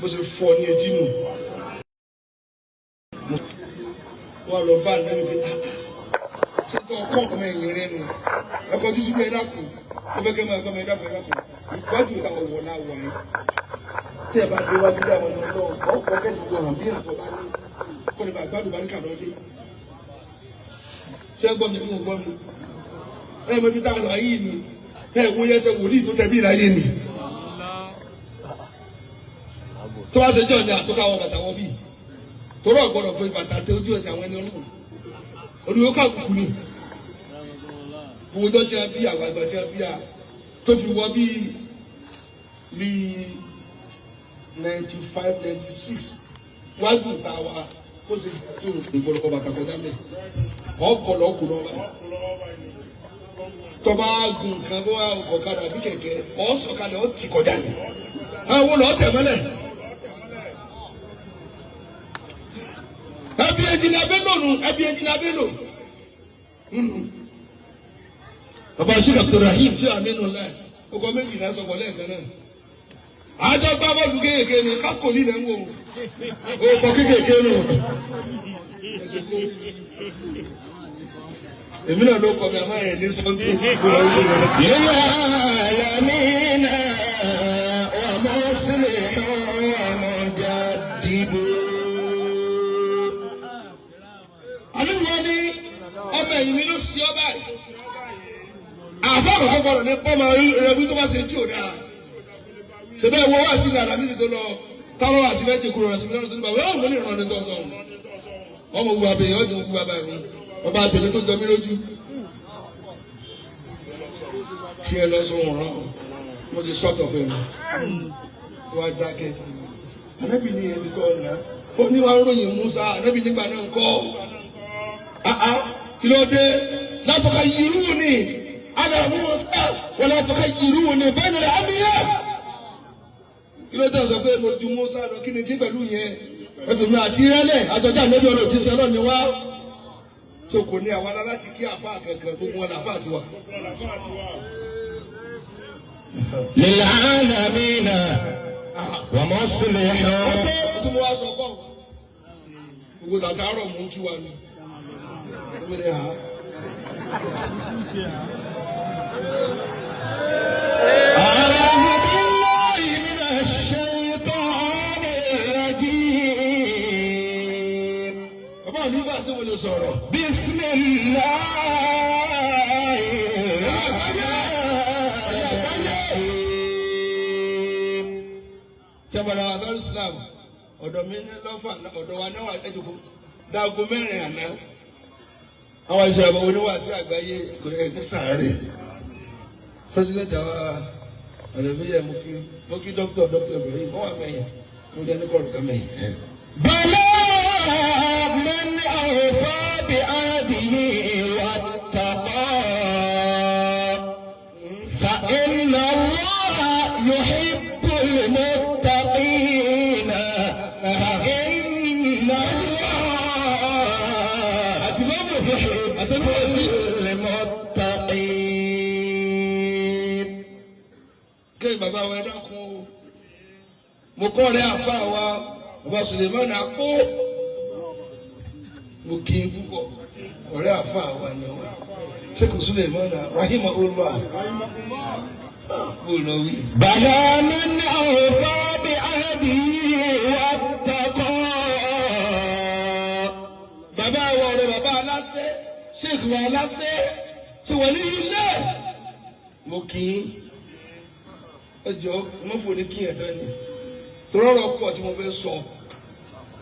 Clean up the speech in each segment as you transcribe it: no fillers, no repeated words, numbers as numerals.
Bó ṣe fọ́ ní etí nù. Wọ́n lọ bá nẹ́bí pé ṣé tó ọkọ ọmọ ẹ̀yìn rẹ nù. Ẹ kọjú sí pé ẹ dákun. Ó fẹ́ kẹ́ máa gbọ́ mi, ẹ dákun, ẹ dákun. Ìgbájú ìta ọ̀wọ̀ náà wà yìí. Tí ẹ bá dé wájú dé àwọn ẹni ọlọ́run, ọ̀pọ̀ kẹ́ni gbogbo hàn bí àtọ̀ bá ní. Kó lè bá gbádùn báríkà lọ́lé. Ṣé ń gbọ́ mi? Mú gbọ́ mi. Ẹ mọ ibi tá a lọ yìí ni. Ẹ wo yẹsẹ̀ wòlíì tó tẹ̀bí ìráyé ni. Tó bá ṣe jọ ní àtúkà wọ bàtà wọ bíi. Torí ọ̀gbọ́dọ̀ fún bàtà tẹ ojú ẹsẹ̀ àwọn ẹni ọlọ́run. Olùwé ká kùkù ni. Gbogbo ọjọ́ tí a bí àwọn àgbà tí a bí a tó fi wọ bíi bíi 95, 96 wájú ìta wa kó ṣe tó ìgbọ́dọ̀ bàtà kọjá mẹ́. Ọ̀pọ̀lọ́ kù lọ́wọ́ báyìí. Tọba gun nǹkan bó wà ọ̀kadà bí kẹ̀kẹ́ ọ̀ sọ̀kalẹ̀ ọ̀ tì kọjá ni. Àwọn lọ́ọ́ tẹ̀ mọ́lẹ̀. Ẹbí ẹjìnà abẹ́lò nù, ẹbí ẹjìnà abẹ́lò. Bàbá Sheikh Abdulrahim ṣé àmínú láì ọkọ méjì náà sọ̀kọ̀ lẹ́ẹ̀kan náà. Àjọ gbá bọ́ọ̀lù kéékèèké ni kásìkò lílẹ̀ ń wò ó. Ọkọ̀ kéékèèké nù. Èmi náà ló kọ mi àmọ́ ẹ̀ ní sọ́ńtì. للعالمين ومصلح ومجدد. Àlùmọ́ ni ọmọ ẹ̀yìn mi ló ṣe ọ́ báyìí. Àbá àkọ́kọ́ gbọ́dọ̀ ní bọ́mọ ẹbí tó bá ṣe tí ò dáa. Ṣèbẹ́ wo wá sí ní Àlàmísì tó lọ táwọn wá sí méjì kúrò rẹ̀ sí lọ́dún tó ní bàbá yóò mú ní ìrànlẹ́ tó sọ̀rọ̀. Ọmọ òwú abẹ yẹn ọjọ́ òwú bàbá mi. Ọba tèmi tó jọ mí lójú. Tí ẹ lọ sọ wọn rán o, mo ti sọ́tọ̀ pẹ̀lú. Wọ́n á dákẹ́. Ànábì ní èsì tó ọ̀nà. Ó ní wàá ròyìn Musa, ànábì nígbà náà ń kọ́. Àá kí ló dé? Látọ̀ka yìírú ni ala Musa wọ́n látọ̀ka yìírú ni bẹ́ẹ̀ ni àmìyá. Kí ló dé sọ pé mo ju Musa lọ kí ni tí pẹ̀lú yẹn? Ẹ̀fẹ̀ mi àti rẹ́lẹ̀ àjọjá ànábì ọ̀nà òjíṣẹ́ ọlọ́ni wá. Tó kò ní àwa láti kí àfa kankan gbogbo wọn làfa àti wa. للعالمين ومصلح. Ó tó tí mo wá sọ kọ́ gbogbo tàtà àárọ̀ mò ń kí wa ni. Ó lè ha. أعوذ بالله من الشيطان الرجيم. Bàbá mi bá ṣe mo lè sọ̀rọ̀. بسم الله الرحمن الرحيم. Tí a bára sáré Islam, ọ̀dọ̀ mi ní lọ́fà ọ̀dọ̀ wa náà wà lẹ́jọ̀kọ́ dáago mẹ́rin àná. Àwọn iṣẹ́ àbọ̀ oníwàásí àgbáyé kò yẹ ní sàárè. Pírẹsidẹ́ntì àwa ọ̀dọ̀ mi yẹ mo kí dókítà dókítà Ibrahim wọ́n wà mẹ́yìn mo dẹni kọ̀ọ̀rọ̀ kan mẹ́yìn. بلى من أوفى بعهده واتقى فإن الله يحب المتقين فإن الله يحب المتقين. Kéè bàbá wa ẹ dákun o. Mo kọ́ ọ̀rẹ́ àfa wa bàbá Suleiman Akó. Mo kí i púpọ̀ ọ̀rẹ́ àfa wa ni wọn. Sẹ́kù Suleiman rahimahullah. Kó lọ wí. بلى من أوفى بعهده واتقى. Bàbá wa ọ̀rẹ́ bàbá aláṣẹ Sheikh wa aláṣẹ ṣe wọlé ilé. Mo kí i. Ẹ jọ mo fò ní kí ẹ̀ tán ni. Tòrọ̀rọ̀ pọ̀ tí mo fẹ́ sọ.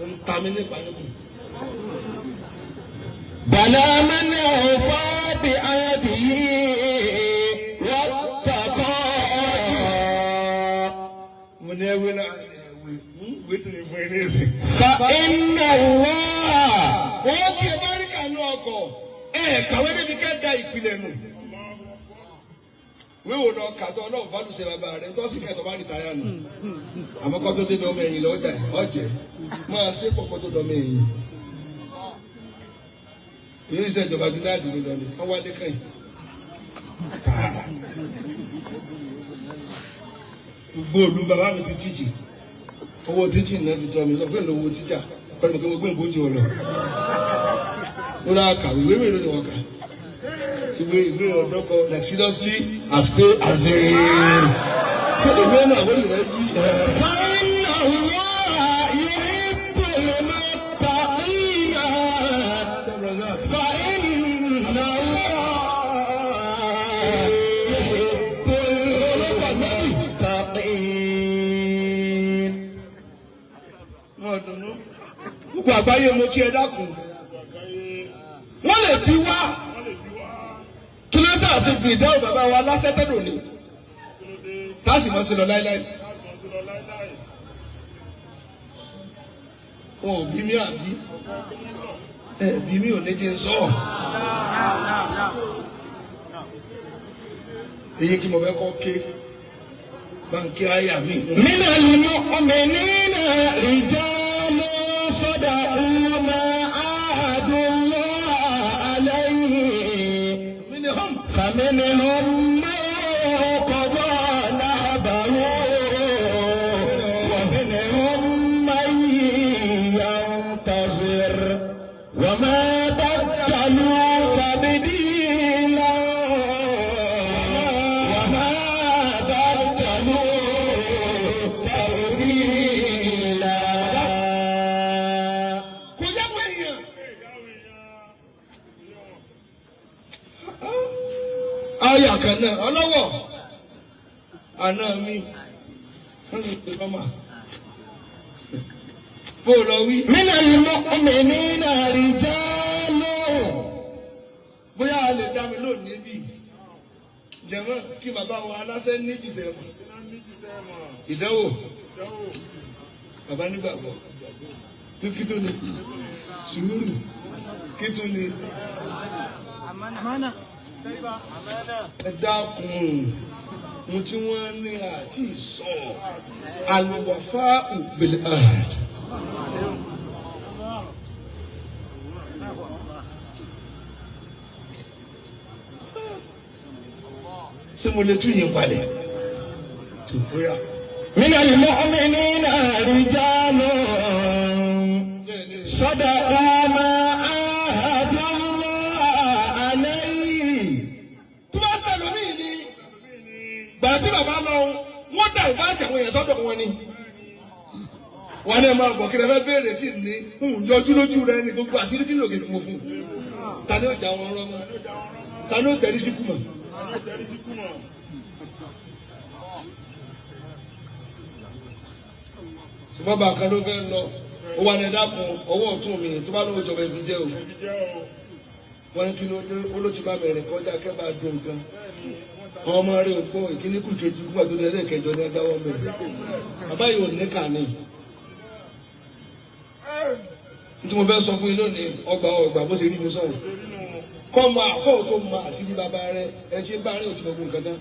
Ń ta mi nípa nípa. بلى من أوفى بعهده واتقى. Mo ní ẹwé náà ẹwé ìwé tó lè fún ẹ ní ẹsẹ̀. فإن الله Wọ́n kí ẹ bá rí kànú ọkọ̀ ẹ kàwé débi ká da ìpìlẹ̀ nù. Wíwò lọ kàtọ́ ọlọ́run fàlùsẹ̀ bàbá rẹ̀ tó sì kẹtọ̀ bá rìtáyà nù. Àmọ́ kọ́ tó débi ọmọ ẹ̀yìn lọ́jà ọ̀jẹ̀ máa ṣe kọ̀kọ́ tó dọmọ ẹ̀yìn. Èyí ṣe ìjọba Júláàdì ní lọ ni wọ́n wálé kẹ́yìn. Tààrà. Gbogbo òlu bàbá mi ti tíjì. Owó títì náà fi tọ́ mi sọ pé lówó tíjà pẹ̀lú pé mo gbé nǹkan ojú ọ̀lọ́. Ó rà kàwé ìwé mélòó ni wọ́n kà? Ìwé ọ̀dọ́ kọ like seriously as pay as a. Ṣé ìwé náà wọ́n lè rẹ́ jí? فإن الله يحب المتقين فإن الله يحب المتقين. Wọ́n dùnú. Gbogbo àgbáyé mo kí ẹ dákun. Wọ́n lè bí wá. Kí ló dé àti fi ìdáhùn bàbá wa lásẹ̀tẹ̀ lónìí? Tá a sì máa ṣe lọ láéláé. Wọn ò bí mi àbí. Ẹ bí mi ò ní jẹ́ n sọ. Èyí kí mo fẹ́ kọ́ ké. Báńkì àyà mi. من المؤمنين رجال صدقوا ما عاهدوا الله عليه Minhum. فمنهم من قضى نحبه ومنهم من ينتظر وما بدلوا تبديلا وما بدلوا تبديلا. Kò yáwó èèyàn. Àyà kan náà ọlọ́wọ̀ àná mi wọ́n sì ti lọ́mà. Bó o lọ wí. من المؤمنين رجال Bóyá a lè dá mi lónìí bí. Jẹ̀mọ́ kí bàbá wa aláṣẹ ní ìdẹ̀mọ̀. Ìdánwò bàbá nígbàgbọ́. Tó kí tó ni sùúrù kí tó ni. Ẹ dákun mo tí wọ́n ní àti sọ àlùwàfà bil ahd. Ṣé mo lè tún yín palẹ̀? Tó bóyá. من المؤمنين رجال صدقوا ما عاهدوا الله عليه. Tó bá sẹlómìn ni gbàrà tí bàbá lọ wọ́n dà ìbá àti àwọn èèyàn sọ́dọ̀ wọn ni. Wọ́n ní ẹ máa bọ̀ kí ẹ fẹ́ béèrè tí ní ń yọjú lójú rẹ ní gbogbo àṣírí tí ń lògì mo fún un. Ta ni ó jà wọn rọmọ? Ta ni ó tẹ̀rí sí kùmọ̀? Ṣùgbọ́n bá a kan ló fẹ́ lọ, ó wà ní ẹ̀dá kan ọwọ́ ọ̀tún mi tó bá lówó jọba ẹ̀mí jẹ́ o. Wọ́n ní kí ló dé, ó ló ti bá bẹ̀rẹ̀ kọjá kẹ́ bá dùn gan. Àwọn ọmọ rẹ̀ ò gbọ́ ìkíní kù kejì kúgbà tó dé ẹlẹ́ẹ̀kẹjọ ní ẹja wọ́n bẹ̀rẹ̀. Bàbá yìí ò ní kà ní. Ní tí mo fẹ́ sọ fún yín lónìí, ọgbà ọgbà bó ṣe rí mi sọ̀rọ̀. Kọ́ máa fọ́ tó máa àṣírí bàbá rẹ̀ ẹ ti ń bá rìn òtún gbogbo nǹkan tán.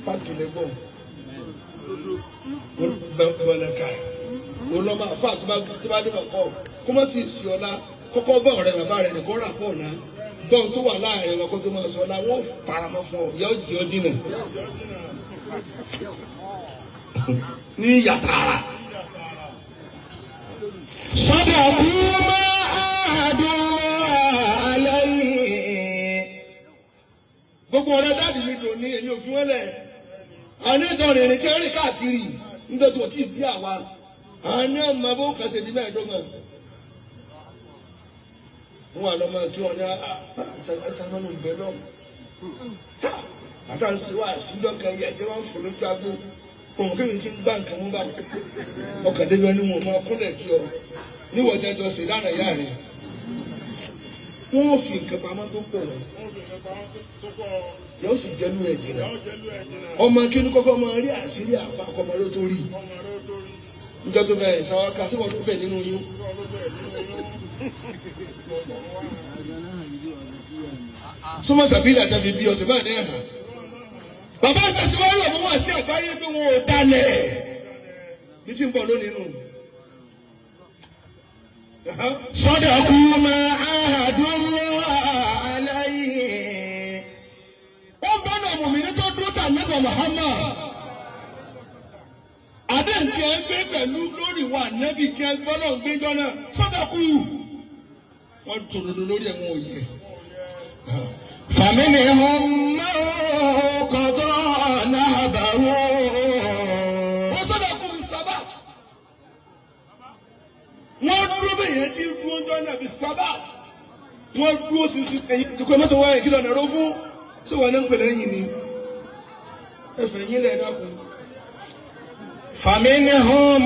Fáàtì lè gbọ́. Bọ̀nàkà. Olọ́mọ àfáà tó bá dé bàkọ́ kó má ti sì ọlá kọ́kọ́ bá ọ̀rẹ́ bàbá rẹ̀ nìkan rà pọ̀ náà. Gbọ́n tó wà láàrin wọn kó tó máa sọ ọlá wọ́n faramọ́ fún ọ ìyá òjì ọjì náà. Ní yàtàrà. صدقوا ما عاهدوا الله عليه. Gbogbo ọ̀rẹ́ dáàdì mi dùn ní èmi ò fi wọ́n lẹ̀. Àwọn ìjọ rìnrìn tí ń rìn káàkiri nítorí tí wọ́n ti bí àwa. Àwọn ní ọmọ bó kàn ṣe di mẹ́ẹ̀ẹ́dọ́gbọ̀n. Wọ́n wà lọ́mọ tí wọ́n ní àtàwọn ń bẹ lọ́mọ. Àtà ń ṣe wá síjọ́ kan yẹ ẹ̀jẹ̀ wọn fò lójú agbó. Òun kí mi ti ń gbá nǹkan mú báyìí. Ọkàn débi ẹni wọn máa kúnlẹ̀ kí ọ. Níwọ̀n jẹjọ sí lánàá ìyá rẹ̀. Wọ́n ò fi nǹkan pamọ́ tó pọ̀ wọ́n. Yóò sì jẹ́nu ẹ̀ jìnnà. Ọmọ kínní kọ́kọ́ máa rí àṣírí àfa àkọ́mọ ló tó rí. Níjọ́ tó fẹ́ ìsáwáká sí wọn ló bẹ̀ nínú yín. Súnmọ́ sàbílì àtàbí bí ọ̀sẹ̀ báyìí ní ẹ̀hàn. Bàbá ìfẹsíwájú ọ̀bọ̀n wà sí àgbáyé tó wọn ò dalẹ̀. Bí tí ń bọ̀ lónìí nù. صدقوا ما عاهدوا الله عليه. Ó ń bá náà mùmí ní tó dúró tà nígbà Muhammad. tí ẹ gbé pẹ̀lú lórí wa nẹ́bì tí ẹ gbọ́ náà gbéjọ́ náà sọ́dọ̀kù wọ́n tòdodo lórí ẹ̀wọ̀n òye. فمنهم من قضى نحبه Wọ́n sọ́dọ̀kù bí sabat. Wọ́n dúró bẹ́ẹ̀ yẹn tí dúró jọ náà bí sabat. Wọ́n dúró ṣinṣin ẹ̀yìn tó kọ́ mọ́tò wáyé kí lọ́nà ró fún. Ṣé wọn ní ń pèlè yìí ni? Ẹ̀fẹ̀ yín lẹ̀ dákun. فمنهم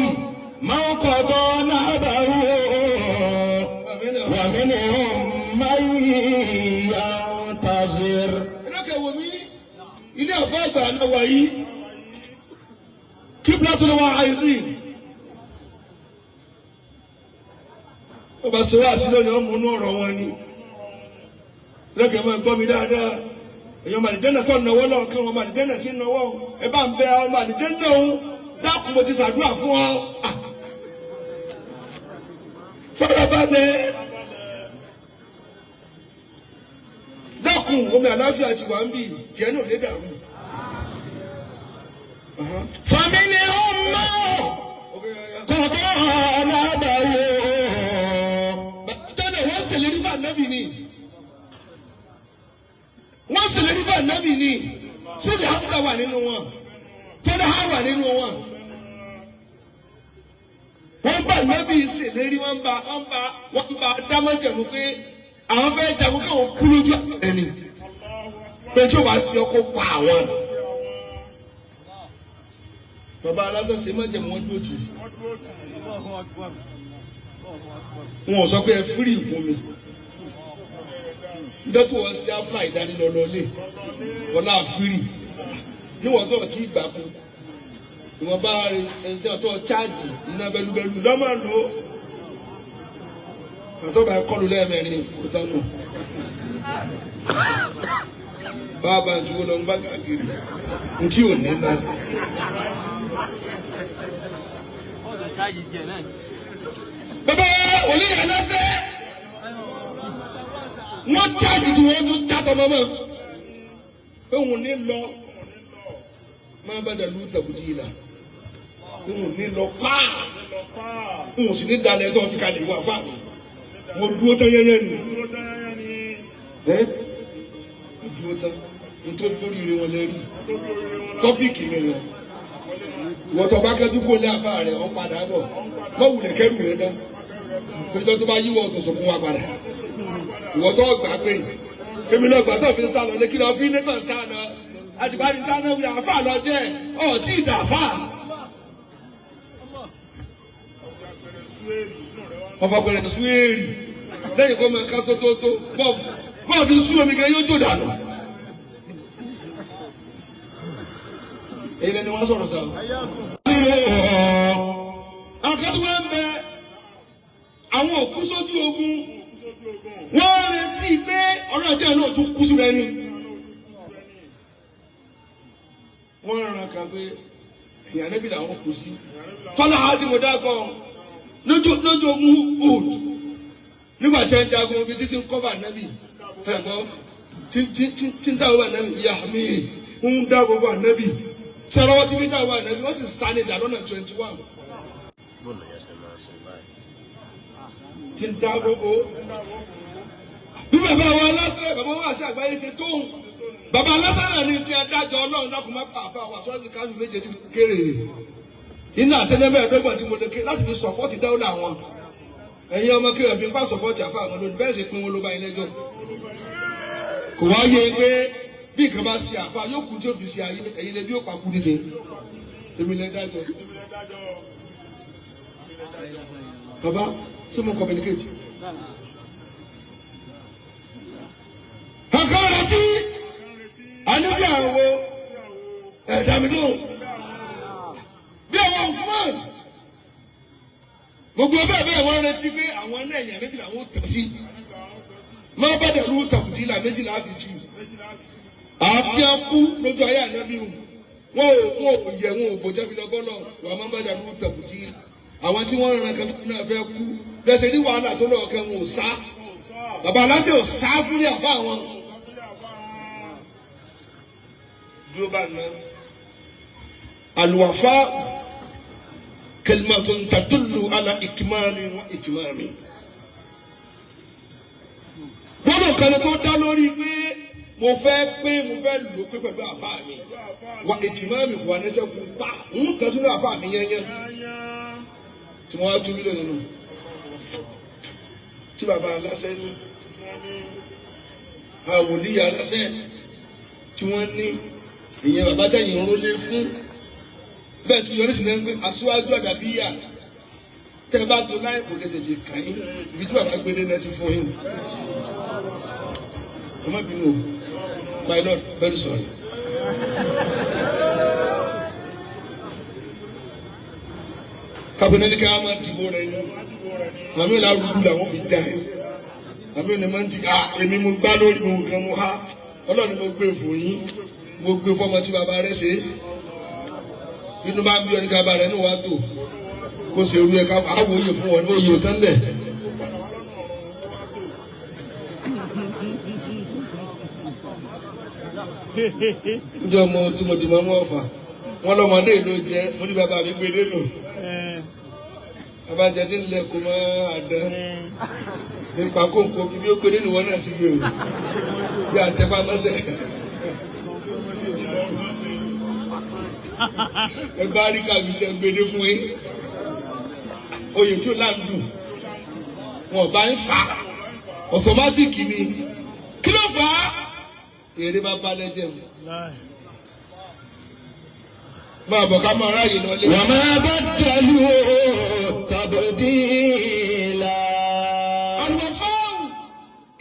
من قضى نحبه ومنهم من ينتظر Ẹlọ́kẹ̀ wò mí, ilé ọ̀fọ́ àgbà náà wà yìí. Kíbla tó lọ wá àìsí. Ó bá ṣe wá sí lónìí, ọmọ inú ọ̀rọ̀ wọn ni. Ẹlọ́kẹ̀ máa gbọ́ mi dáadáa. Èèyàn màlìjẹ́nà tó náwó lọ́ọ̀kan, ọmọ màlìjẹ́nà tí ń náwó. Ẹ bá ń bẹ ọmọ màlìjẹ́nà òun. Dákun mo ti ṣàdúrà fún ọ. Farabalẹ̀. Dákun omi àláfíà ti wà ń bì tiẹ̀ náà lè dàrú. فمنهم من قضى نحبه Tẹ́lẹ̀ wọ́n ṣèlérí fún ànábì ni. Wọ́n ṣèlérí fún ànábì ni. Ṣéde Hamza wà nínú wọn. Tọ́lá ha wà nínú wọn. Wọ́n bá ànábì ṣèlérí wọ́n bá wọ́n bá wọ́n bá dámọ̀jẹ̀mú pé àwọn fẹ́ jagun káwọn kú lójú ẹni. Pé tí o bá ṣe ọkọ̀ pa àwọn. Bàbá aláṣọ ṣe májẹ̀mú wọn dúró tì í. Wọn ò sọ pé ẹ fírì fún mi níjọ́ tí wọ́n ṣe áfúlà ìdánilọ́lọ́lé wọlá fírì níwọ̀n tó ti gbà kú ìwọ̀n bá ẹjọ́ tó cháàjì iná bẹ́lúbẹ́lú lọ́mọ lò ó àtọ́ bá kọlu lẹ́ẹ̀mẹ́rin kò tán nù báwa ń tuwó lọ ń bá káàkiri ntí ò ní náà. Bàbá olóyè aláṣẹ wọ́n chájì tí wọ́n tún játọ mọmọ òun ní lọ máa bá dàlú tàbùjì ìlà òun ní lọ pàà òun sì ní dalẹ̀ tó fi kalẹ̀ wà fáàmì mo dúró tán yẹ́yẹ́ ni ẹ mo dúró tán nítorí lóríire wọn lè rí tọ́pìkì mi lọ ìwọ tó bá kẹ́jú kó lé àbá rẹ̀ wọ́n padà bọ̀ mọ́ wulẹ̀ kẹ́rù rẹ̀ tán torí tó bá yíwọ́ tó sọkún wa padà ìwọ tó gbà pé èmi náà gbà tó fi ń sá lọ lé kí lọ fi ní kàn sá lọ àti bá ní sáná wí àfà lọ jẹ ọ tí ì dàfà. Ọ̀fọ̀ pẹ̀lẹ́ súwérì lẹ́yìn kó máa ká tó tó tó bọ́ọ̀ fi sú omi gan yóò jò dànù. Èyí lẹni wọ́n sọ̀rọ̀ sáà. Àwọn kan tí wọ́n ń bẹ àwọn òkú sójú ogun wọ́n retí pé ọlọ́jà náà tún kú síbẹ̀ ni. Wọ́n ràn kan pé èèyàn níbi làwọn kú sí. Tọ́lá á ti mọ̀ dákọ̀ lójú ogun Uhud nígbà tí ẹ ń jagun ibi títí ń kọ́bà nábì ẹ̀gbọ́n tí ń dáwọ́ ànábì ìyá mi ń dáwọ́ ànábì sọ̀rọ̀ tí ń dáwọ́ ànábì wọ́n sì sá ní ìdá lọ́nà 21. Tí ń dáwọ́ bò bí bàbá wa aláṣẹ bàbá wa àṣẹ àgbáyé ṣe tóun bàbá aláṣẹ náà ní ti adájọ́ Ọlọ́run dákun má pa àfa wa sọ́ọ́dì káfí méje tí mo kéré iná àtẹnẹmẹ́ẹ̀ẹ́dọ́gbọ̀n tí mo lè ké láti fi sọ̀pọ́tì dáwọ́lá àwọn ẹ̀yin ọmọ kí ẹ̀fín bá sọ̀pọ́tì àfa àwọn lónìí bẹ́ẹ̀ sì pín wọn ló bá yín lẹ́jọ́ kò wá yé pé bí nǹkan bá ṣe àfa yóò kú tí ó fi ṣe ayé ẹ̀yin lè bí ó pa kú ní ti èmi lè dájọ́. Bàbá ṣé mo communicate? Kankan retí àníbi àwọn ẹ̀dá mi lóhùn bí àwọn Usman gbogbo bẹ́ẹ̀ bẹ́ẹ̀ wọ́n retí pé àwọn náà èèyàn níbi làwọn tẹ̀ sí máa bá dàrú tàbùdílà méjìlá fi jù àti akú lójú ayé ànábì wù wọn ò yẹ wọn ò bòjá fi lọ bọ́lọ̀ wà máa bá dàrú tàbùdílà àwọn tí wọ́n rán kan náà fẹ́ kú lẹ́sẹ̀ ní wàhálà tó lọ́ọ̀ kẹ́ wọn ò sá bàbá aláṣẹ ò sá fúnlẹ̀ àfa àwọn. Dúró bá ná àlùwàfá Kalimatun tadullu ala ikimali wa itimami. Gbọ́dọ̀ kan tó dá lórí pé mo fẹ́ pé mo fẹ́ lò pé pẹ̀lú àfáà mi. Wa itimami wà ní sẹ́kù pa ń tẹ̀síwájú àfáà mi yẹ́nyẹ́. Tí wọ́n á tún mílíọ̀nù nù. Tí bàbá aláṣẹ ní àwòlíyà aláṣẹ tí wọ́n ní ìyẹn bàbá tẹ̀yìn ń rólé fún bẹ́ẹ̀ tí yọrí sí ní pé aṣíwájú àdàbíyà tẹ́ bá tó láì kò lè tètè kàn yín ibi tí bàbá gbé dé náà ti fún yín. Ẹ má bínú o, my lord, very sorry. Kábínẹ́tì ká máa dìbò rẹ ní àmì ìlà rúdú làwọn fi já yín àmì ìlà máa ń ti à èmi mo gbá lórí mo nǹkan mo há ọlọ́run mo gbé fún yín mo gbé fọmọ tí bàbá rẹ ṣe inú bá ń bí ọdún bàbá rẹ ní wàá tó kó ṣe irú ẹ ká àwọ̀ òye fún wọn ní òye òtán lẹ̀. Njẹ́ ọmọ tí mo di mọ́ mọ́ ọ̀fà wọn lọ́mọdé ló jẹ́ mo ní bàbá mi gbé dénú bàbá jẹ tí ń lẹ kó mọ́ àdán nípa kóńkó bíbí ó gbé dénú wọn náà ti gbé o bí àtẹ́pá mọ́sẹ̀. Ẹ bá rí kàbí tẹ gbédé fún yín oyè tí ó láǹdù wọn bá ń fà á ọ̀tọ̀mátìkì ni kí ló fà á èrè bá balẹ̀ jẹun máa bọ̀ ká máa ráàyè lọlé. وما بدلوا تبديلا. Al-wafa'u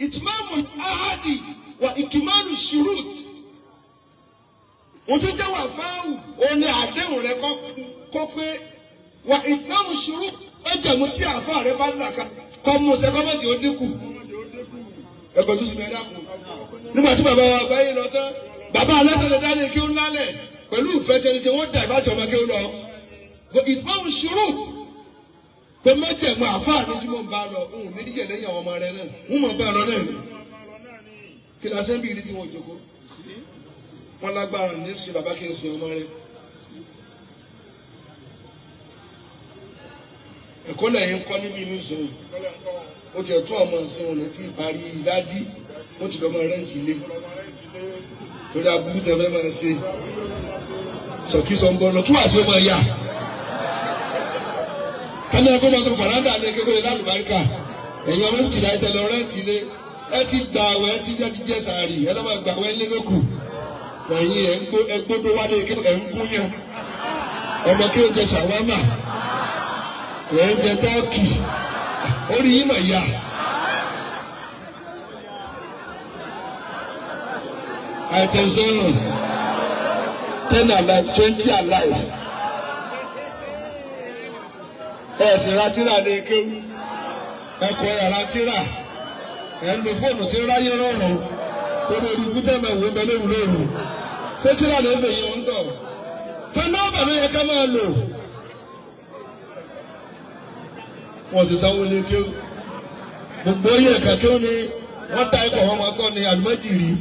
itmamu al-ahadi wa ikmalu shurut. Wọ́n ti jẹ́ wàfáwù ó ní àdéhùn rẹ kọ́ pé wa itmamu shurut májẹ̀mú tí àáfàá rẹ bá ń là ká kọ́ mú ṣe kọ́ mọ̀jẹ̀ ó dínkù. Ẹ̀kọ́ tó sì bẹ̀rẹ̀ dàkú. Nígbà tí bàbá wa gbáyé lọ tán, bàbá alẹ́sẹ̀ lè dálé kí ó ń lálẹ̀ pẹ̀lú ìfẹ́ tẹni tí wọ́n dà ìbátan ọmọ kí ó lọ. Itmamu shurut pé májẹ̀mú àáfàá mi tí mò ń bá lọ ń ní yẹ̀ lẹ́yìn àwọn ọmọ rẹ náà ń mọ̀ bá lọ náà ni. Kí la ṣe ń bí ìrí tí wọ́n jókòó? Wọ́n lágbára ní sin bàbá kí n sin ọmọ rẹ. Ẹ̀kọ́ lẹ́yìn kọ́ níbi inú ìsìn ó tiẹ̀ tún ọmọ ìsìn wọn tí parí dádí ó ti lọ́mọ rẹ́ǹtì ilé torí aburú tẹ fẹ́ máa ṣe sọ̀kí sọ ń bọ̀ lọ kí wàá sí ọmọ ìyá kálí ẹ̀kọ́ máa sọ fàràǹdà lé kékeré lálùbáríkà ẹ̀yin ọmọ ń tìlà ẹ̀ tẹ lọ rẹ́ǹtì ilé ẹ ti gbà àwẹ̀ ẹ ti jẹ́ sàárì ẹ lọ́ máa gbà àwẹ̀ ńlẹ́ lókù ẹ̀yin ẹ̀ ń gbódó wálé ẹ̀ ń gún yàn ọmọ kí ó jẹ sàwámà ẹ̀ ń jẹ tọ́ọ̀kì orí yín mà yá. Àìtẹ̀sọ́rùn 10 alive 20 alive ẹ̀ sì ra tíra ní kéwú ẹ̀kọ́ ẹ̀ ra tíra ẹ̀ ń lo fóònù tí ń ráyé rọrùn torí orí gútẹ́mẹ̀ wò ń bẹ lóru lóru ṣé tíra lè fè yín ń tọ̀ tó nọ́ọ̀bà ló yẹ ká máa lò wọ́n sì sanwó lé kéwú gbogbo yẹ ẹ̀ka kéwú ni wọ́n ta ikọ̀ wọn máa tọ́ ni àlùmọ́jìrì.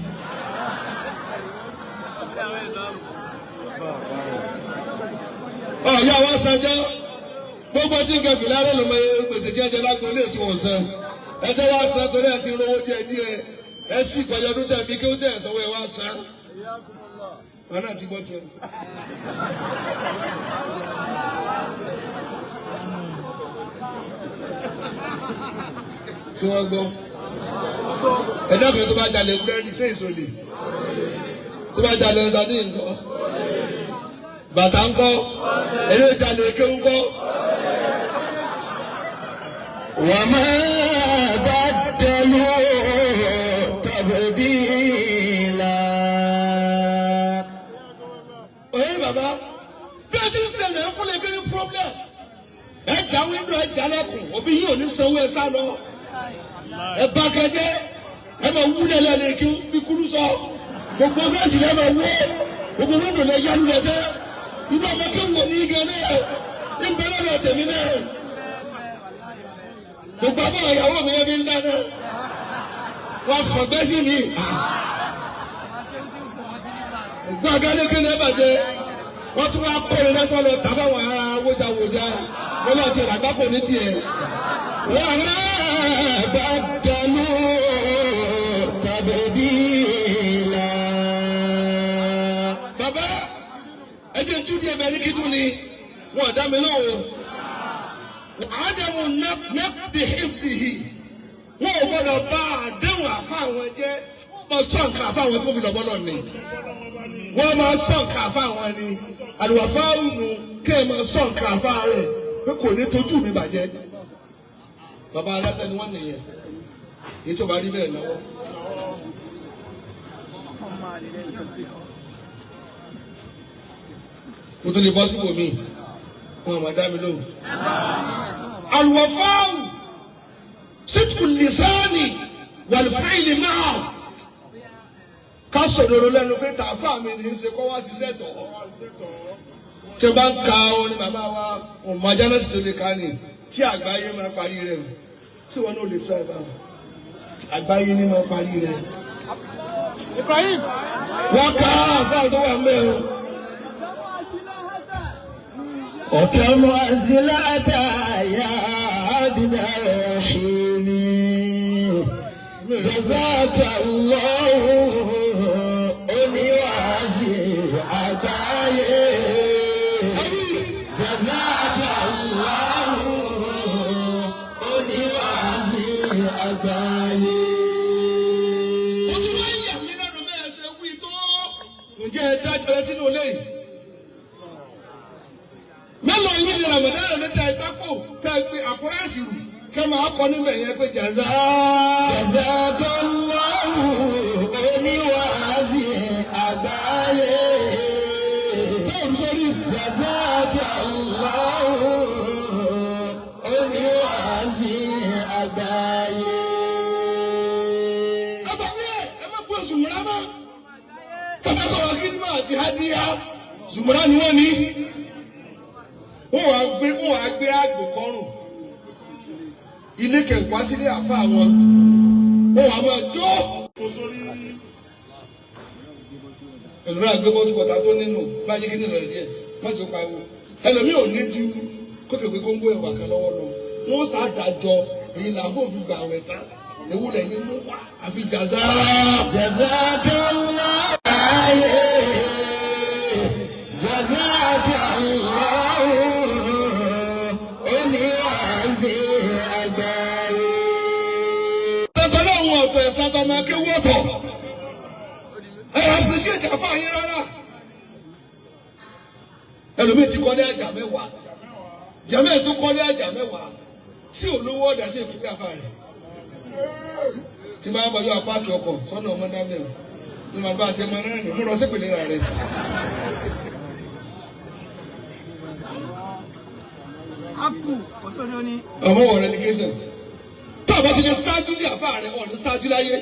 Ọ̀ya wa sanjọ́ gbogbo tí ń kẹfì lárẹ́ ló mọ gbèsè tí ẹ jẹ lágbo ilé tí wọ́n san ẹjọ́ wa san torí ẹ ti rówó díẹ̀ díẹ̀ ẹ sì kọjá ọdún tẹ̀ bí kéwú tẹ̀ sanwó ẹ wá san wọn náà ti gbọ́ tiẹ̀. Tí wọ́n gbọ́ ẹ̀dá kan tó bá jalè búrẹ́dì ṣé ìsòlè tó bá jalè ṣadé ńkọ́ bàtà ńkọ́ eré jalè ké ńkọ́. وما بدلوا تبديلا. Oye bàbá bí ẹ ti ń ṣẹlẹ̀ fún lè kí ni problem ẹ já wíńdò ẹ já lẹ́kùn òbí yìí ò ní sanwó ẹ sá lọ ẹ bá kẹjẹ ẹ máa wúlẹ̀ lẹ́lẹ́ kí bí kúrú sọ gbogbo fẹ́ǹsì lẹ́ máa wó gbogbo wíńdò lẹ́ yánu lẹ́ tẹ́ irú ọmọ kí wò ní igi náà ní bẹ́lẹ́ lọ tèmi náà gbogbo àbọ̀ ìyàwó mi yẹn fi ń dáná wọ́n fọ̀gbẹ́ sí mi gbàgede kí ni ẹ bàjẹ́ wọ́n tún wá kọ́ ni lọ́tọ́ lọ tàbá wọn ara wójawójá. ti ràgbákò ní tiẹ̀. وما بدلوا تبديلا. Bàbá ẹ jẹ́ tún díẹ̀ bẹ́ẹ̀ ní kí tún ni wọn dá mi lóhùn. Ádámù nẹ́pì hìfsìhì wọn ò gbọ́dọ̀ bá àdéhùn àfa àwọn jẹ́. Wọ́n máa sọ nǹkan àfa àwọn tó fi lọ́bọ́ lọ ni. Wọ́n máa sọ nǹkan àfa àwọn ni. Àlùwàfáà nù kí ẹ máa sọ nǹkan àfa rẹ̀ pé kò ní tójú mi bàjẹ́. Bàbá aláṣẹ ni wọ́n nìyẹn. Èyí tó bá rí bẹ́ẹ̀ náwó. Mo tún lè bọ́ síbòmí. Wọn ò máa dá mi lóhùn. Àlùwàfáà sitku lisani wàlúfẹ́ẹ̀lì máa ká sọ̀dọ̀rọ̀ lẹ́nu pé tààfà mi ní í ṣe kọ́ wá ṣiṣẹ́ tọ̀. Tí o bá ń ka orin bàbá wa ọmọ ajá náà sì tó lè ka ni tí àgbáyé máa parí rẹ̀ o, tí wọn náà lè tura ẹ̀ bá o, tí àgbáyé ní máa parí rẹ̀. Ibrahim. Wọ́n ká àfáà tó wà mẹ́ o. وكم أزلت يا عبد الرحيم جزاك الله oníwàásí àgbáyé. جزاك الله oníwàásí àgbáyé. Ó tún wá yà mí lẹ́nu bẹ́ẹ̀ ṣe wí tó. Ǹjẹ́ ẹ dájọ́ rẹ sínú ilé yìí? Mélòó yín ni Ramadan ní tẹ ìgbáko tẹ gbé àkúrẹ́sì rù kẹ́ máa kọ́ níbẹ̀ yẹn pé jàzá. جزاك الله oníwàásí àgbáyé. Báwo sórí? جزاك الله oníwàásí àgbáyé. Ẹ bá wí ẹ̀ ẹ má gbé zùmùrà mọ́. Tọ́lá sọ̀rọ̀ kíndìmọ̀ àti hádìyà zùmùrà ni wọ́n ní. Wọ́n wàá gbé àgbò kọrùn. Ilé kẹ̀kọ́ sílé àfa wọn. Wọ́n wàá máa jó. Ẹlòmíràn gbé bọ́tù kọ̀tà tó nínú báyìí kí nínú rẹ̀ díẹ̀ má jò pariwo. Ẹlòmíì ò ní ju kókèké kóńgó ẹ̀wà kan lọ́wọ́ lọ. Wọ́n sàdájọ́ èyí làwọn fi gbà wẹ̀ tán. Ewu lẹ́yìn mú wá àfi jàzá. جزاك الله جزاك الله oníwàásí àgbáyé. Sọ́tọ̀ náà wọn ọ̀tọ̀ ẹ̀sán tó máa kéwú ọ̀tọ̀. Ẹ appreciate àfáà yín rárá. Ẹlòmíì ti kọ́lé àjà mẹ́wàá. Jàmẹ́ tó kọ́lé àjà mẹ́wàá. Tí olówó ọ̀dà tí èkó bí àfáà rẹ̀. Tí máa ń bọ̀ yọ apáàkì ọkọ̀ sọ́nà ọmọ dámẹ́ o. Ní màá bá a ṣe máa rìn mú lọ sí ìpìlẹ̀ rẹ̀. Aku òdodo ni. Ọmọ wọ̀ relegation. Tó o bá ti lè ṣáájú ní àfáà rẹ̀, ọ̀ ní ṣáájú láyé.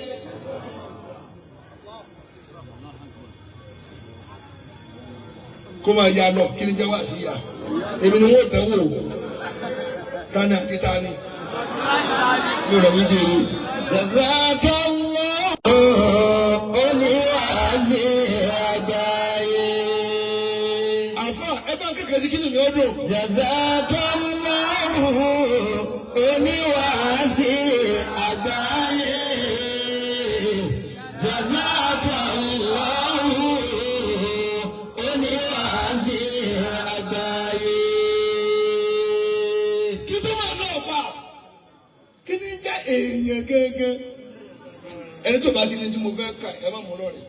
Kó máa ya lọ, kí ni jẹ́ wá sí ya? Èmi ni wọ́n dánwò. Tani àti tani. Mi ò rọ̀ mí jèrè. جزاك الله oníwàásí àgbáyé. Àfáà ẹ bá ń kékeré sí kí ni mi ó dùn. جزاك الله oníwàásí àgbáyé. جزاك الله oníwàásí àgbáyé. Kí tó máa náà fà? Kí ni jẹ́ èèyàn gángan? Ẹni tó bá ti ní tí mo fẹ́ kà ẹ má mú lọ́rẹ̀.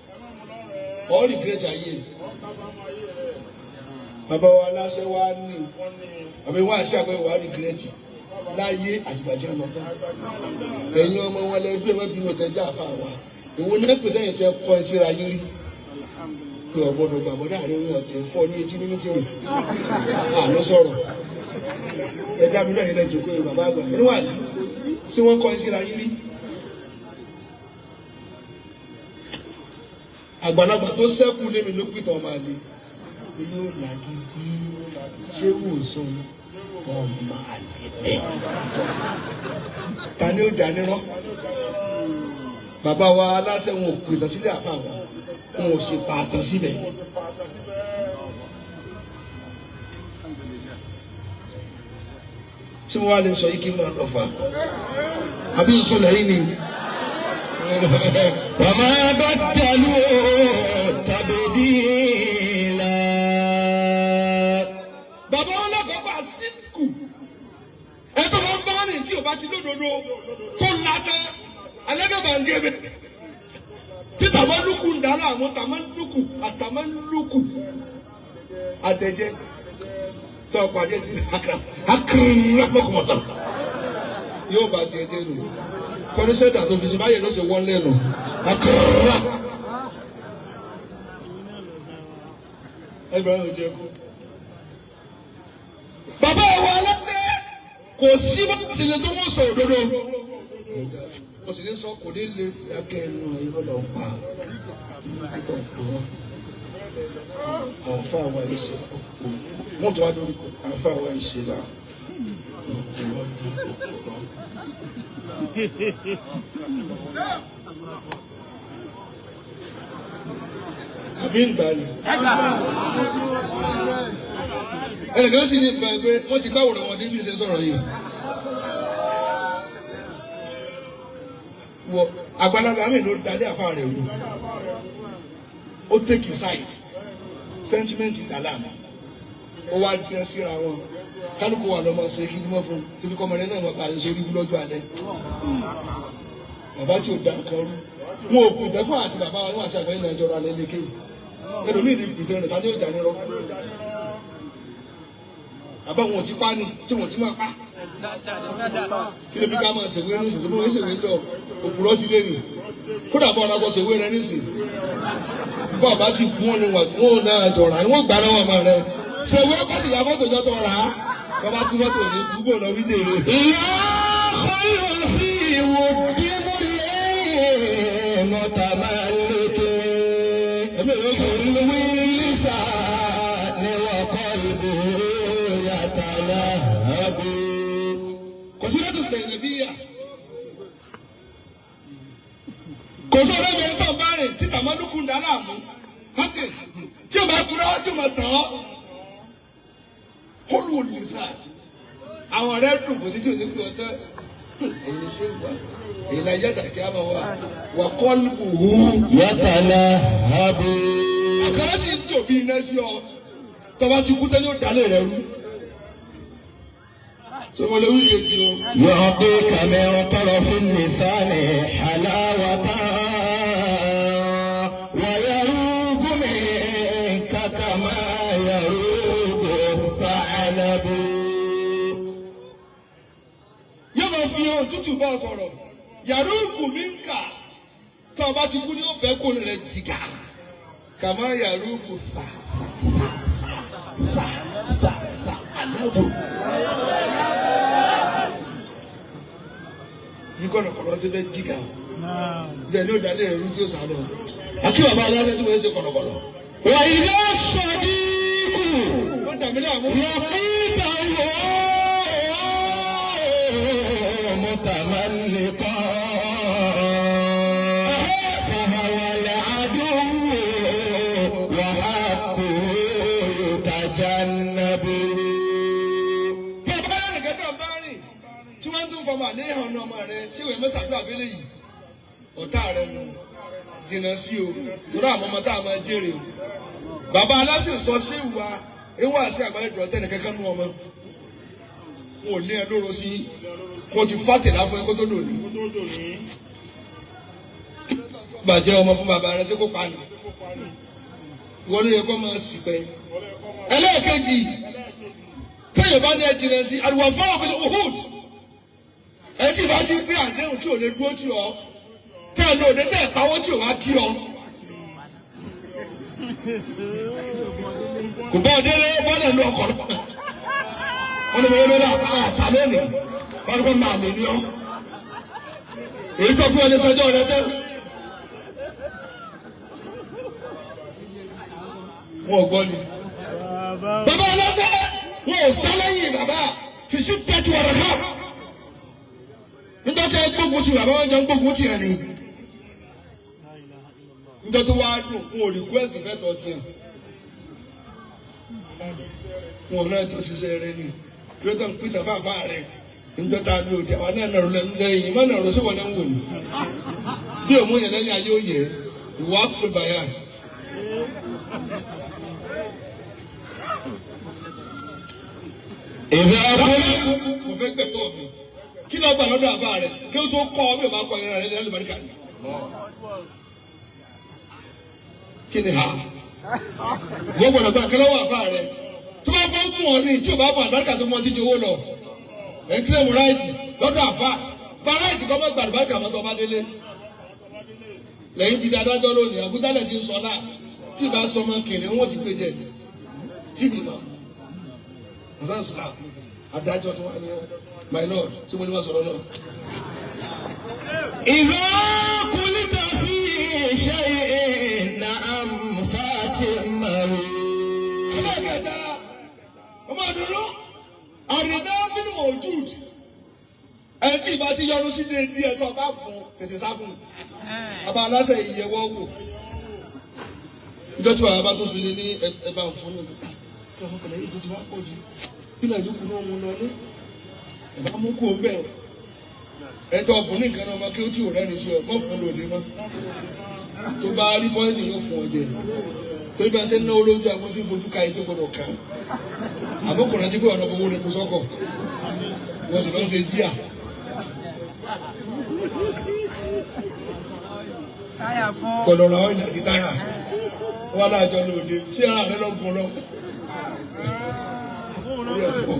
Ọ̀ regret ayé. Bàbá wa aláṣẹ wa ní. Bàbá wa àṣẹ àgbẹ̀ wa regret láyé àtìgbàjẹ́ lọ tán. Ẹ̀yin ọmọ wọn lẹ bí ẹ má bínú ọ̀tẹ̀ já àfa wa. Èwo ní pèsè ẹ̀yìn tí ẹ kọ́ ẹ síra yín rí? Pé ọ̀gbọ́dọ̀ gbàgbọ́dọ̀ àárẹ̀ ọ̀jẹ̀ fọ́ ní etí ní mítìrì. Àlọ́ sọ̀rọ̀ ẹ dá mi náà yẹn lẹ́jọ́ pé bàbá àgbà ẹni wá sí ṣé wọ́n kọ́ ẹ síra yín rí. Àgbàlagbà tó sẹ́kù lémi ló pìtàn ọmọ àlè èyí ò làgídí ṣé wò sùn ọmọ àlè bẹ́ẹ̀. Ta ni ó jà nírọ́? Bàbá wa aláṣẹ wọn ò pìtàn sílẹ̀ àfa wa, wọn ò sì pààtàn síbẹ̀. Tí wọ́n á lè sọ yìí kí n máa lọ fà àbí nsọlẹ̀ yìí ni. وما بدلوا تبديلا. Bàbá wọn lọ́kọ̀ọ́kọ́ àsìkò ẹ tó bá ń bá rìn tí o bá ti lódodo tó ládá alẹ́gàbàǹgẹ̀bẹ̀ tí tàmánlùkù ń dáná àwọn tàmánlùkù àtàmánlùkù àtẹ̀jẹ́ tó pàdé ti akérèmọkùmọ̀tà yóò bá tiẹ̀ jẹ́ nù torí sẹ́dá tó fi ṣe báyìí ló ṣe wọ́n lẹ́nu akérèmọ. Ẹgbẹ̀rún ò jẹ́ kú. Bàbá wa aláṣẹ kò sí bá tilẹ̀ tó wọ́n sọ òdodo. Mo sì ní sọ kò ní lè dákẹ́ ẹnu irọ́ lọ pa. Àfa wa yìí ṣe wọ́n tún wá lórí àfa wa yìí ṣe là. Àbí ń gbà ni. Ẹnìkan sì ní ìgbà pé wọ́n ti gbàwòrán wọn débi ṣe sọ̀rọ̀ yìí. Wọ àgbàlagbà mi ló dalé àfa rẹ̀ rú. Ó take side sentiment dàlá mi. Ó wá dín síra wọn. Kálukú wà lọ́mọ ṣe kí ni wọ́n fún un. Torí kọ́mọdé náà wọ́n bá a ṣe orí ibú lọ́jọ́ alẹ́. Bàbá tí ò da nǹkan rú. Wọn ò pìtẹ́kọ̀ àti bàbá wa níwọ̀n àti àgbáyé náà jọra alẹ́ lékè. Ẹlòmíì ní pìtẹ́ rẹ̀ ta ní òjà nírọ́. Àbá wọn ò ti pa ni tí wọn ò ti máa pa. Kí ló fi ká máa ṣèwé nísinsìnyí? Mo ń ṣèwé jọ òpùrọ́ ti dé nì. Kódà bọ́ ọ̀nà sọ ṣèwé rẹ nísinsìnyí. Bọ́ ọ̀bá ti kú wọn ni wọ́n náà jọ̀rà ni wọ́n gbà lọ́wọ́ ọmọ rẹ. Ṣèwé kọ́ sì ya fọ́tò jọ tó rà á. Bàbá kú fọ́tò ní gbogbo ọ̀nà wíjẹ rẹ. يا خير في ود امرئ متملك اللسان وقلبه يتلهب. Kò sí lẹ́tọ̀ sẹ̀yìn bí yà. Kò sí ọ̀rẹ́ mi tó ń bá rìn títà máa lókun dá láàmú. Hátì tí o máa kúrọ́ tí o máa tàn ọ́. Kólú nìsa. Àwọn ọ̀rẹ́ dùn kò sí tí o ní kú ọtẹ́. Èyí ṣe wà. Èyí náà yàtà kí a máa wà. Wà kọ́lù hù. يتلهب. Àkàrà sì ń jò bí iná sí ọ. Tọ́ba ti kú tẹ́lẹ̀ ó dalẹ̀ rẹ̀ rú. Ṣé mo lè wí kejì o? يعطيك من طرف اللسان حلاوة ويروق منك كما يروق الثعلب. Yóò máa fi ohun tútù bá ọ sọ̀rọ̀. Yàrá ògùn mi ń kà. Tá a bá ti kú ní ó bẹ́ kó rẹ̀ jìgà. Kàmá yàrá ògùn fà fà fà fà fà fà ànábò. Ní kọ̀lọ̀kọ̀lọ̀ ti fẹ́ jìgà o. Bẹ́ẹ̀ ni ó dalé rẹ̀ rú tí ó sá lọ. Àkí bàbá aláṣẹ tí wọ́n ṣe kọ̀lọ̀kọ̀lọ̀. وإذا الصديق Wọ́n dàmí láàmú. لقيته متملقا فهو العدو وحقه يتجنب. Bàbá ẹnìkan tó ń bá rìn tí wọ́n tún fọmọ àléhàn ọ̀nà ọmọ rẹ̀ ṣé ìwé mẹ́sàdúrà abẹ́lé yìí ọ̀tá rẹ̀ nù jìnnà sí o torí àwọn ọmọ tá a máa jèrè o. Bàbá aláṣẹ sọ ṣé ìwà ewu àṣẹ àgbáyé dùrọ̀ tẹ́nì kankan nú ọmọ. Wọn ò lé ẹ lóró sí yín. Mo ti fà tẹ̀lá fún ẹ kó tó dòní. Bàjẹ́ ọmọ fún bàbá rẹ ṣé kó pa ni. Ìwọ ló yẹ kó máa sì pẹ́. Ẹlẹ́ẹ̀kejì tẹ́yìn bá ní ẹ jìnnà sí àlùwàfáà òbí uhud ẹ tí bá ti pé àdéhùn tí ò lè dúró tì ọ́ tẹ́ ẹ lóde tẹ́ ẹ pawọ́ tí ò wá kí ọ. Kò bá ọ délé wọ́n lè lo ọkọ̀ lọ́nà wọ́n lè wọlé lórí àtà lónìí wọ́n lè kó máa lè ní ọ́. Èyí tó pé ọ ní sọjọ́ rẹ tẹ́. Wọn ò gbọ́ ni. Bàbá ọlọ́sẹ̀ wọn ò sá lẹ́yìn bàbá fìṣú tẹ́tí wọ̀rọ̀ ká. Níjọ́ tí ẹ gbógun ti bàbá wọn jọ ń gbógun ti ẹ̀ ni. Níjọ́ tó wáá dùn wọn ò rìkwẹ́sì fẹ́tọ̀ tiẹ̀. Wọn náà jọ ṣiṣẹ́ rẹ ni. Yóò tán pín tàfà àfà rẹ. Njọta mi ò di àwọn náà nàró lẹ́yìn má nàró sí wọn náà ń wò ní. Bí òun yẹn lẹ́yìn ayé òye ìwà àtúfò bàyà. إذا قلت Mo fẹ́ gbẹ̀tọ̀ mi. Kí ló gbà lọ́dọ̀ àbá rẹ̀? Kí ó tó kọ́ ọ bí o bá kọ ìran rẹ̀ lẹ́nu bàríkà ni. Kí ni ha? Wọ́n gbọ́dọ̀ gba kí lọ́wọ́ àbá rẹ̀. Tó bá fẹ́ gùn ọ ní tí o bá bọ̀ àbáríkà tó fún ọ títí owó lọ. Ẹ̀ ń kílẹ̀mù ráìtì lọ́dọ̀ àfà. Gba ráìtì kọ́ mọ́ gbàdúrà mọ́tò ọba délé. Lẹ́yìn fi dáadájọ́ lónìí, àbújálẹ̀ ti ń sọ náà. Tí ì bá sọ ọmọ kìnìún, wọ́n ti gbé jẹ. Tí ì bá Hasan Islam adájọ́ tó wà ní my lord tí mo ní wá sọ̀rọ̀ náà. إذا قلت في شيء نعم فاتمه. Ẹlẹ́kẹta, ọmọ àdúró, àrídá mímọ̀ ojúd. Ẹni tí ìbá ti yọnu sí déédéé ẹ̀tọ́ bá bùn tètè sá fún un. Bàbá aláṣẹ ìyẹ̀wò wò. Ìjọ tí bàbá bá tó fi lé ní ẹ bá ń fún mi. Kí ọmọ kẹlẹ́ yìí tó ti wá pọ̀ jù. Bí náà yókù náà mú lọ ní. Ẹ bá mú kó o bẹ́ẹ̀. Ẹ̀tọ́ ọ̀bùn ní nǹkan náà ọmọ kí ó tí ò rẹ́ni sí ọ, mọ́ fún lòdì mọ́. Tó bá rí bọ́ìsì yóò fún ọ jẹ. Torí bá ń ṣe ń náwó lójú àgbo tí ń fojú ka yìí tó gbọdọ̀ kàn. Àbókò rántí pé ọ̀nà owó rẹ̀ kó sọ́kọ̀. Wọ́n sì lọ́ ṣe jíà. Táyà fún. Kọ̀dọ̀ ra ọ́ìlì àti táyà. Wọ́n láàjọ lòdì. Ṣé ara rẹ lọ́gùn lọ? Orí ẹ̀fọ́.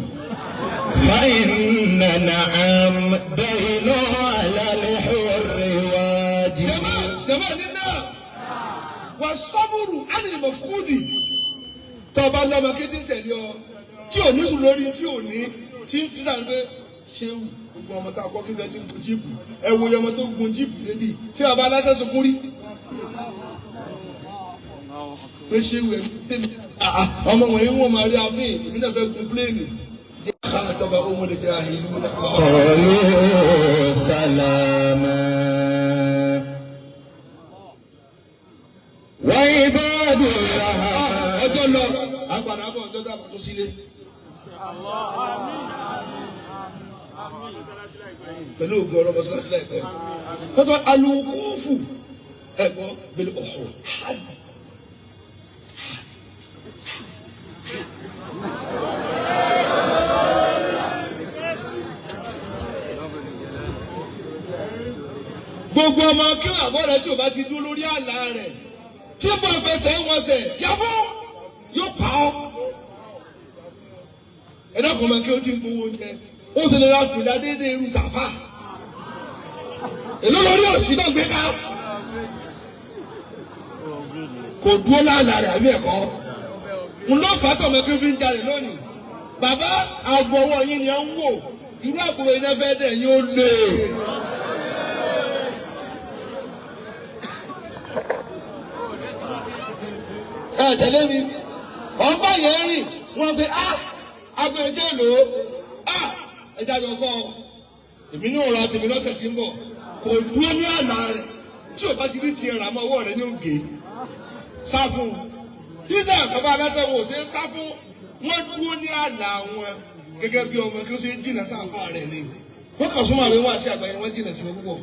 فإن نعم دين على الحر واجب. Jama jama nínà wà sọ́bùrù ánìlì mọ̀fúkúdì. Tọ́ba lọ́mọ kí tí ń tẹ̀lé ọ tí ò ní sùn lórí tí ò ní tí ń tí sàn pé ṣé gbogbo ọmọ tá a kọ́ kí n ti ń gun jíìpù ẹ wo iye ọmọ tó gun jíìpù débi ṣé bàbá aláṣẹ sunkún rí? Pé ṣé wẹ̀ ṣé mi ọmọ wọ̀nyí wọ́n máa rí àfin èmi náà fẹ́ gun pléènì. Jẹ́ ká tọ́ba ó mọ̀ lè jẹ́ àhìlú náà kọ́. قالوا سلاما. وعباد الرحمن Ọjọ́ lọ àpàdà bọ̀ ọjọ́ tá a bá tó sílé. Pẹ̀lú ògùn ọ̀rọ̀ mọ́sálásí láìpẹ́. Wọ́n tún alùkúfù ẹ̀gbọ́ bẹ̀lẹ̀ ọ̀hún. Gbogbo ọmọ kí àbọ̀ rẹ̀ tí o bá ti dúró lórí àlá rẹ̀ tí bá fẹsẹ̀ ń wọsẹ̀ yàbọ̀ yóò pa ọ́. Ẹ dákun máa kí o ti ń gbowó oúnjẹ ó ti lè ra fìlà déédéé irú tàfà. Èló lórí òsì náà gbé ká. Kò dúró láàlà rẹ̀ àbí ẹ̀kọ́. N ló fà á tọ̀ mọ́ kí n fi ń jalè lónìí. Bàbá àgọ́ ọwọ́ yín ni ẹ ń wò. Irú àbúrò iná fẹ́ dẹ̀ yín ó lè. Ẹ tẹ̀lé mi. Ọgbà yẹn rìn wọ́n pe á aago ẹjẹ́ lò ó á ẹja jọ kọ́ ọ. Èmi náà ra tèmi lọ́sẹ̀ tí ń bọ̀. Kò dúró ní àlà rẹ̀ tí ò bá ti rí tiẹ̀ rà mọ́ ọwọ́ rẹ̀ ní ògè. Sá fún un. Dídá bàbá aláṣẹ wo ṣe é sá fún wọ́n dúró ní àlà wọn gẹ́gẹ́ bí ọmọ kí ó ṣe é jìnnà sáfà rẹ̀ ni. Wọ́n kàn súnmọ́ àwọn àti àgbà yẹn wọ́n jìnnà sí wọn púpọ̀.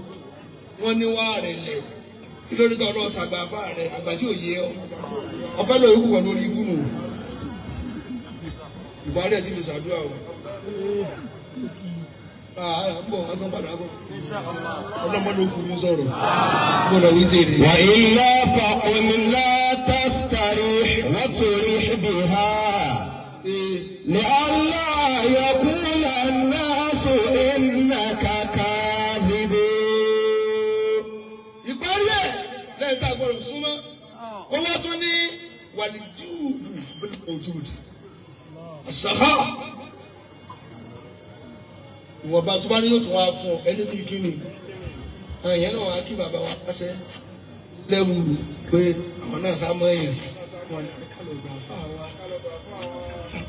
Wọ́n ní wá rẹ̀ lẹ̀. Kí ló dé tó ọlọ́ọ̀ sàgbà àfà rẹ̀ àgbà tí ò yé ọ. Ọ̀fẹ́ lọ ikú wọ̀ lórí ibú nù. Ìbárí ẹ̀ ti fi ṣàdúrà o. Àà ń bọ̀, wọ́n tún padà bọ̀. Ọlọ́mọ ló kú ní sọ̀rọ̀. Mo lọ wí jèrè. وإلا فقل لا تستريح وتريح بها لئلا يقول الناس إنك كاذب. Ìparí ẹ̀ lẹ́yìn tá a gbọ́dọ̀ súnmọ́. Ó wá tún ní wàlíjúùdù ojúùdù. Àṣàhà. Ìwọ̀nba tó bá ní yóò tún wá fún ọ ẹni bíi kíni. Àwọn èèyàn náà wá kí bàbá wa pàṣẹ lẹ́wù pé àwọn náà sá mọ́ èèyàn. Wọ́n ní ká lọ gbà fáà wa.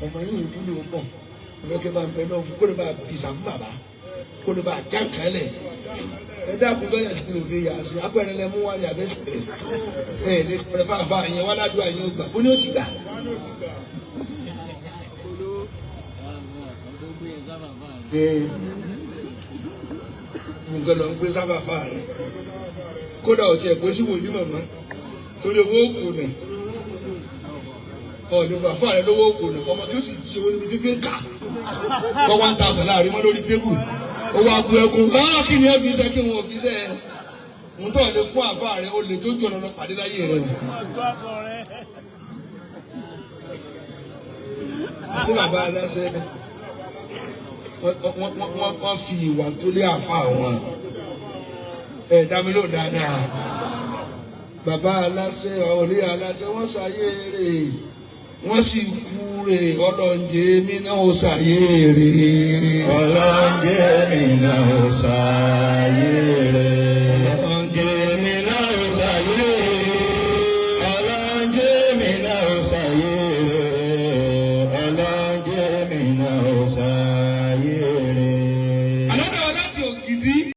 Ọmọ yìí wúlò pọ̀. Ọmọ kí bá ń bẹ náà kó lè bá bìsà fún bàbá. Kó lè bá já nǹkan lẹ̀. Ẹ dákun tọ́jà tí mi ò lè yà sí. Apẹ̀rẹ̀ lẹ mú wá ní abẹ́sẹ̀. Ẹ lè pẹ̀rẹ̀ fáfá yẹn wá ládùúgbò àyẹn ó gbà. Ó ní ó ti gbà. Ee. Nǹkan lọ ń gbé sáfàfà rẹ̀. Kódà ò tiẹ̀ kó sí wòlíì mọ̀mọ́ torí owó òkú nà. Ọ̀dùn bàfà rẹ̀ lówó òkú nà. Ọmọ tí ó sì jí owó níbi títí ń kà. Wọ́n 1,000 láàrin mọ́ lórí tébù. Owó abu ẹkún. Báà kí ni ẹ fi iṣẹ́ kí wọn ò fi iṣẹ́ ẹ? Mo tọ́ lè fún àfà rẹ̀ o lè tó jù ọ̀nà lọ pàdé láyé rẹ̀ o. Àṣé bàbá aláṣẹ wọ́n fi ìwà tó lé àfà wọn. Ẹ dá mi lóhùn dáadáa. Bàbá aláṣẹ ọ̀rẹ́ aláṣẹ wọ́n ṣàyè rè wọ́n sì kú rè ọlọ́njẹ́ mi náà ó ṣàyè rè. Ọlọ́njẹ́ mi náà ó ṣàyè rẹ̀. Ọlọ́njẹ́ mi náà ó ṣàyè rẹ̀. Ọlọ́njẹ́ mi náà ó ṣàyè rẹ̀. Ọlọ́njẹ́ mi náà ó ṣàyè rẹ̀. Àlọ́ dáwọ́ láti ògidì.